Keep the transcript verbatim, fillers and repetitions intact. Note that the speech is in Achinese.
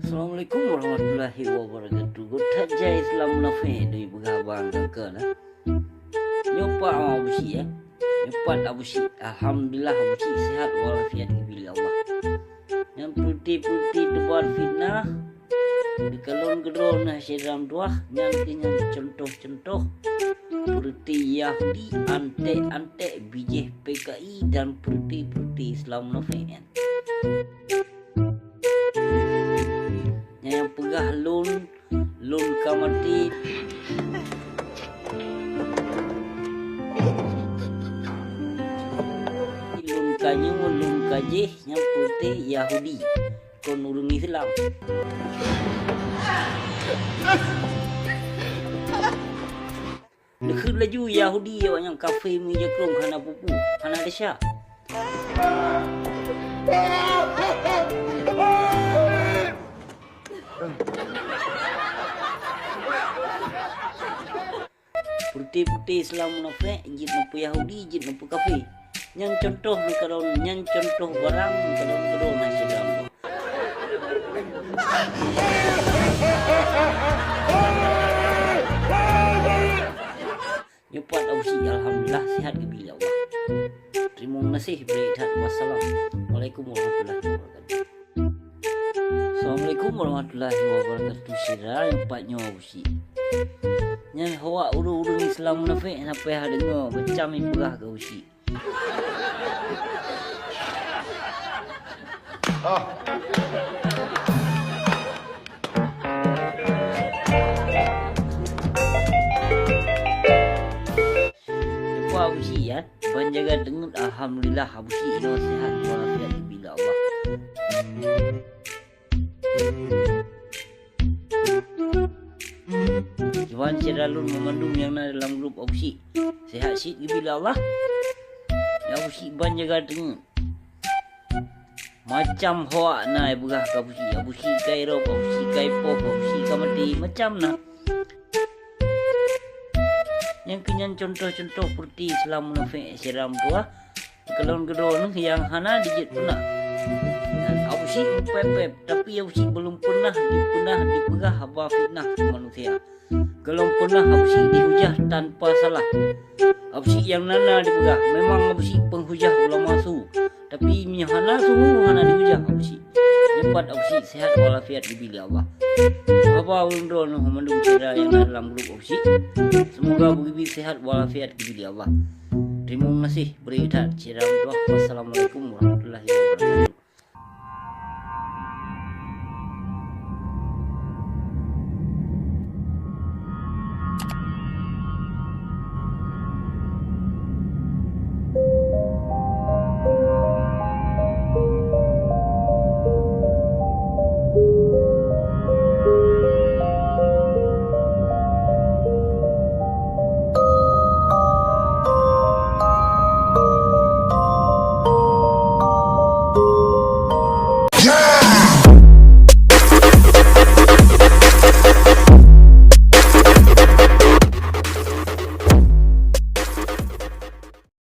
Assalamualaikum warahmatullahi wabarakatuh. Göt that jai Islam munafék doi peugah bang kaka na. Nyoe pat Abu Syik, ya. Nyoe pat Abu Syik. Alhamdulillah Abu Syik sehat walafiat geubri lé Allah. Nyang peureute-peureute teubar fitnah, dikalon keudroe na syedara meutuwah, nyan keuh nyan contoh-contoh peureute Yahudi, anték-anték bijéh P K I dan peureute-peureute Islam munafék nyan. Nyang peugah lôn, lôn ka maté, lôn ka nyoe, lôn ka jéh, nyang peureute Yahudi, kon ureuëng Islam. Leuheut laju Yahudi awak nyang kafé meujakrong hana peue-peue, hana desya. Peureute-peureute Islam munafék, jeuet neupeu Yahudi, jeuet neupeu kafé. Nyan contoh neukalon, nyan contoh barang neukalon keudroe na syedara. Nyoe pat Abu Syik, alhamdulillah, sehat geubri lé Allah. Teurimong gaséh, bri that wassalam. Waalaikumsalam warahmatullahi wabarakatuh. Assalamualaikum warahmatullahi wabarakatuh. Syedara, nyoe pat nyoe Abu Syik. Nyan hoak ureuëng-ureuëng Islam munafék, sampai ha deungoe macam ipeugah keu Abu Syik. Ah. Leupah Abu Syik, ya, ban jaga deungon, alhamdulillah, Abu Syik inoe sehat walafiat geubri lé Allah. Kiban syedara lôn meumandum nyang na dalam grup Abu Syik. Sehat cit geubri lé Allah. Ya Abu Syik ban jaga deungon. Macam hoak na ipeugah keu Abu Syik. Abu Syik ka irop, Abu Syik ka ipoh, Abu Syik ka maté. Macam na. Nyang keu nyan contoh-contoh peureute Islam munafék syedara meutuwah. Kalon keudroe neuh nyang hana dijeuet peunah. Abu Syik meupép-pép, tapi Abu Syik belum peunah dipeunah dipeugah haba fitnah keu manusia. Kalon peunah Abu Syik dihujah tanpa salah. Abu Syik nyang na-na dipeugah, memang Abu Syik penghujah ulama su. Tapi meunyoe hana su, hana dihujah Abu Syik. Nyoe pat Abu Syik sehat walafiat geubri lé Allah. Haba ureuëng droeneuh mandum syedara nyang na dalam grup Abu Syik. Semoga beugeubri sehat walafiat geubri lé Allah. Teurimong gaséh, bri that syedara meutuwah. Wassalamualaikum warahmatullahi wabarakatuh.